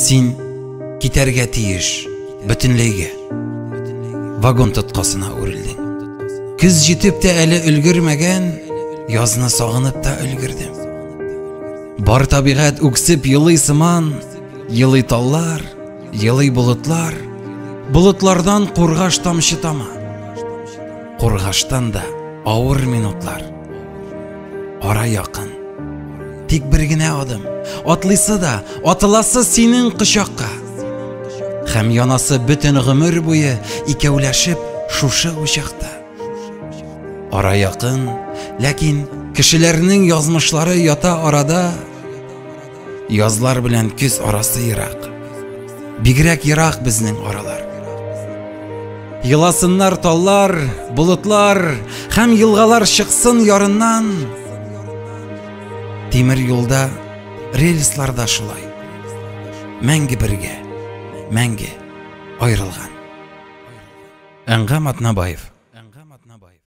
Син китәргә тиеш бөтенләйгә. Вагон тоткасына үрелдең. Көз җитеп тә әле өлгермәгән, язны сагынып та өлгердем. Бар табигать үксеп елый сыман, елый таллар, елый болытлар. Болытлардан кургаш тамчы тама. Кургаштан да авыр минутлар. Ара якын. Тик бер генә адым. Атлыйсы да, атыласы синең кочакка. Хәм янасы бөтен гомер буе икәүләшеп шушы учакта. Ара якын, ләкин кешеләрнең язмышлары ята арада. Язлар белән көз арасы ерак. Бигрәк ерак безнең аралар. Еласыннар таллар, болытлар һәм елгалар чыксын ярыннан. Тимер юлда, рельсларда шулай. Мәңге бергә, мәңге аерылган. Әнгам Атнабаев.